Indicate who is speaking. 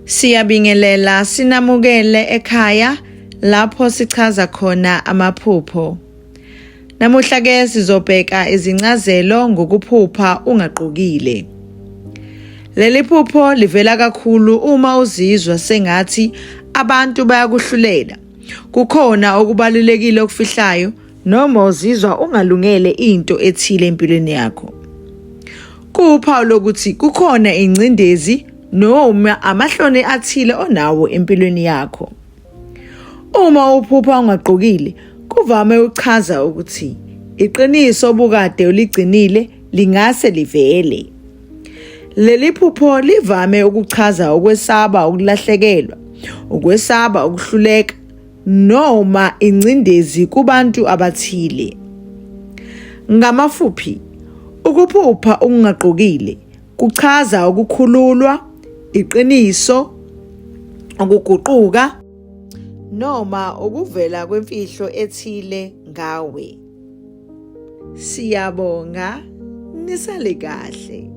Speaker 1: Siyabingelela sinamukele ekhaya lapho sichaza khona amaphupho. Namuhla ke sizobheka izincazelo ngokuphupha ungagqokile. Leli phupho livela kakhulu uma uzizwa sengathi abantu bayakuhlulela. Kukhona okubalulekile okufihlayo noma uzizwa ungalungele into ethile empilweni yakho. Kuwuphawu lokuthi kukhona ingcindezi noma amahloni athile onawo empilweni yakho. Uma uphupha ungagqokile, kuvame ukuchaza ukuthi iqiniso obukade uligcinile lingase livele. Leli phupho livame ukuchaza ukwesaba ukulahlekelwa, ukwesaba ukuhluleka noma ingcindezi kubantu abathile. Ngamafuphi, ukuphupha ungagqokile kuchaza ukukhululwa, iqiniso, ukuguquka noma ukuvela kwemfihlo ethile ngawe. Siyabonga, nisale kahle.